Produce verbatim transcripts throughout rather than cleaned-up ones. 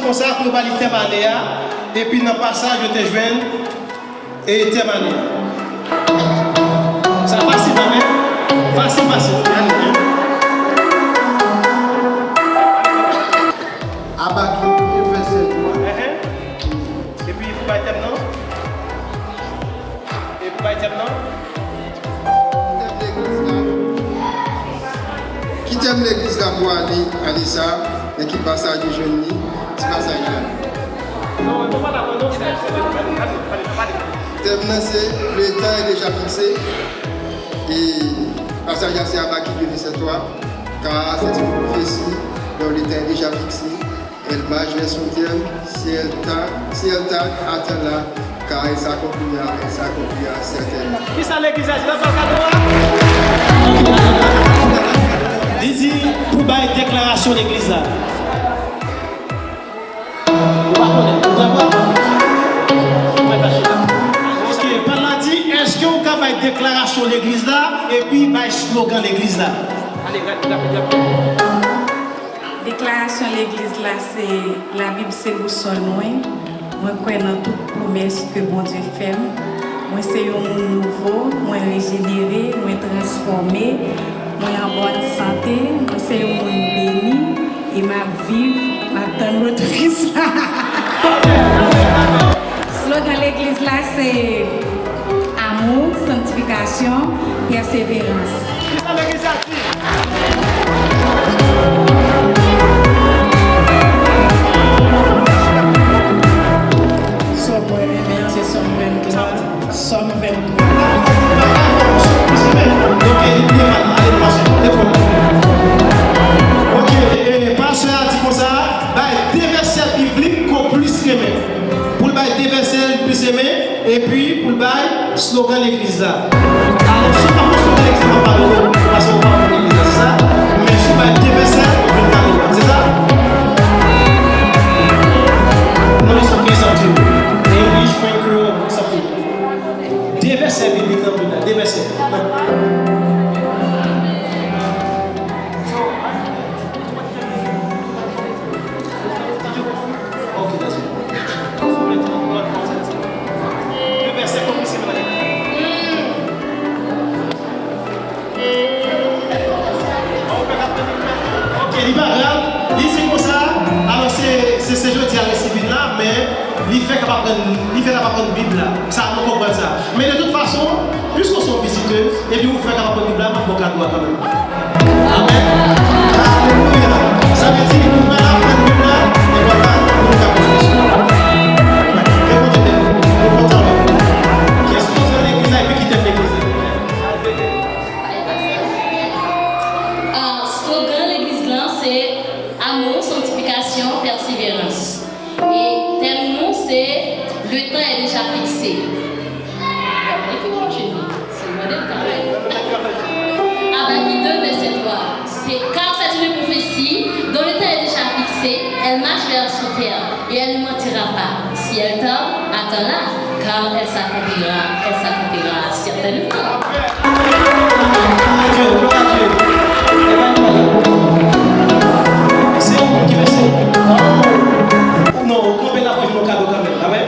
Konsa pou yo ba li tèm ane a, epi nan pasaj yo te jwenn e tèm ane a. Sa fasil, pa vre? Fasil, fasil. Gade, hein? Abakik de, vèsè twa. Epi pou bay tèm nan? Epi pou bay tèm nan? Ki tèm legliz la pou ane, ane sa? Nan ki pasaj nou jwenn li? Ti pasaj la. Tèm nan se, le temps est déjà fixé. E pasaj la se Abakik de, vèsè twa. Car c'est une prophétie dont le temps est déjà fixé. Elle marche vers son terme. Si elle tarde, si elle tarde, attends-la, car elle s'accomplira, elle s'accomplira certainement. Kisa legliz la di la, ba l kado a? Li di pou bay deklarasyon legliz la. Ou pa konnen, ou pa konnen. Ou pa kache la. Ok, pa l la di, èske w ka bay deklarasyon legliz la epi bay slogan legliz la? Ale, rapid, rapid, rapid. Deklarasyon legliz la se, Labib se bousòl mwen. Mwen kwè nan tout pwomès ke Bondye fè m. Mwen se yon moun nouvo, mwen rejenere, mwen transfòme, mwen an bòn sante, mwen se yon moun beni, e m ap viv, m ap tann retour Kris la. Slogan legliz la se amour, sanctification, persévérance. Kisa legliz la di? Sòm mwen renmen an se Sòm venntwa. Sòm venntwa. Ok, e, e, pastè a di konsa, bay de vèsè biblik ke w plis renmen. Pou l bay de vèsè l plis renmen, epi pou l bay slogan legliz la. Alò, si w pa konn slogan legliz la, m ap padone w, paske w pa konn legliz la, se sa? Men si w bay de vèsè, ou jwenn kado a, se sa? Non, it's okay, it's up to you. English, French, Creole, it's up to you. De vèsè biblik nan Bib la, de vèsè. Ok, that's it. Ok, li pa grav. Li se konsa. Alò, se, se, se jodi a l resi vin la, men li fèk ap aprann, li fèk ap aprann Bib la. Sa, nou konprann sa. Men de tout fason, piske w se yon vizitè, epi ou fèk ap aprann Bib la, m ap ba w kado a kanmenm. Amèn. Alelouya. Sa vle di, ou pral aprann Bib la, epi w ap ba nou kado sou kesyon. Ke Bondye beni w. Nou kontan wè w. Kesyon nan legliz la, epi ki tèm legliz la? Ah, slogan legliz la, se amour, sanctification, persévérance. E tèm nou se, le temps est déjà fixé. Gade ki manje li. Se mande l travay. Abakik de, vèsè twa. Se, car c'est une prophétie dont le temps est déjà fixé. Elle marche vers son terme et elle ne mentira pas. Si elle tarde, attends-la, car elle s'accomplira, elle s'accomplira certainement. Glwa a Dye, glwa a Dye. Se yon moun ki vèse. Non, ou kanpe la, w ap jwenn yon kado kanmenm. Amèn.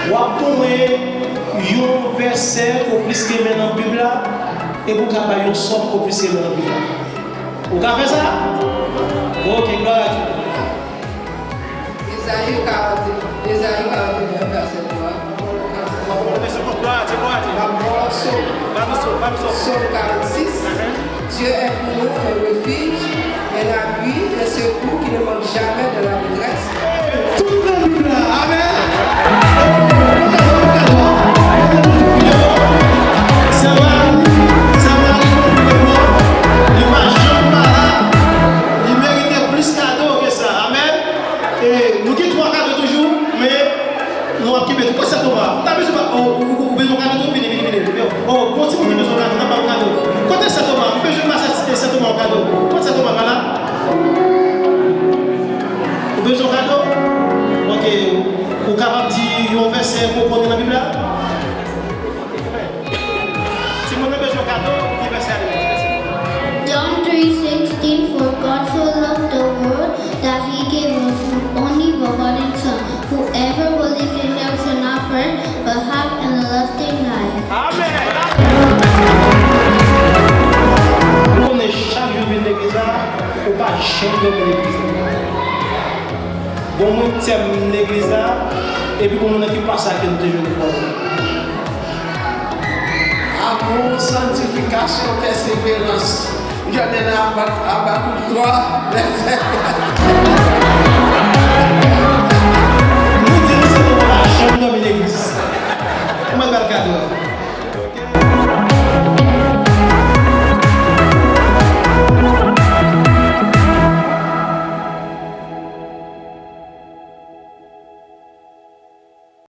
W ap ban mwen yon vèsè ke w plis renmen nan Bib la, epi w ka bay yon sòm ke w plis renmen nan Bib la. Ou ka fè sa? Ok, glwa a Dye. Ezayi karante, Ezayi karante et un, vèsè twa. Sòm karannsis. Dieu est pour nous un refuge, un appui, un secours qui ne manque jamais dans la détresse. Tout nan Bib la. Amèn. Sè Mari, sè Mari, li pa janm malad. Li merite plis kado ke sa. Amèn. E, nou gen twa kado toujou, men nou ap kenbe tou. Kote sè Toma? Ou ta bezwen, ou, ou, ou bezwen kado tou? Vini, vini, vini. O, gon timoun ki bezwen kado, n ap ba w kado. Kote sè Toma? M bezwen pase sè Toma yon kado. Kote sè Toma pa la? Ou bezwen kado? Ok. Ou kapab di yon vèsè ke w konnen nan Bib la? Timoun nan bezwen kado, ki vèsè a li? John three sixteen, for God so loved the world that he gave his only According to whoever believes in him shall not perish, but have an everlasting life. Amèn. Ou konnen chak jou vin legliz la, ou pa janm dòmi legliz la. Bon, mwen tèm legliz la, epi bon, mwen nan ki pase a ke nou te jwenn pwòblèm. Amour, sanctification, persévérance. Jwenn nan Abak, Abakuk twa, vèsè. Nou di nou se nou pa janm dòmi legliz. Mwen bal kado.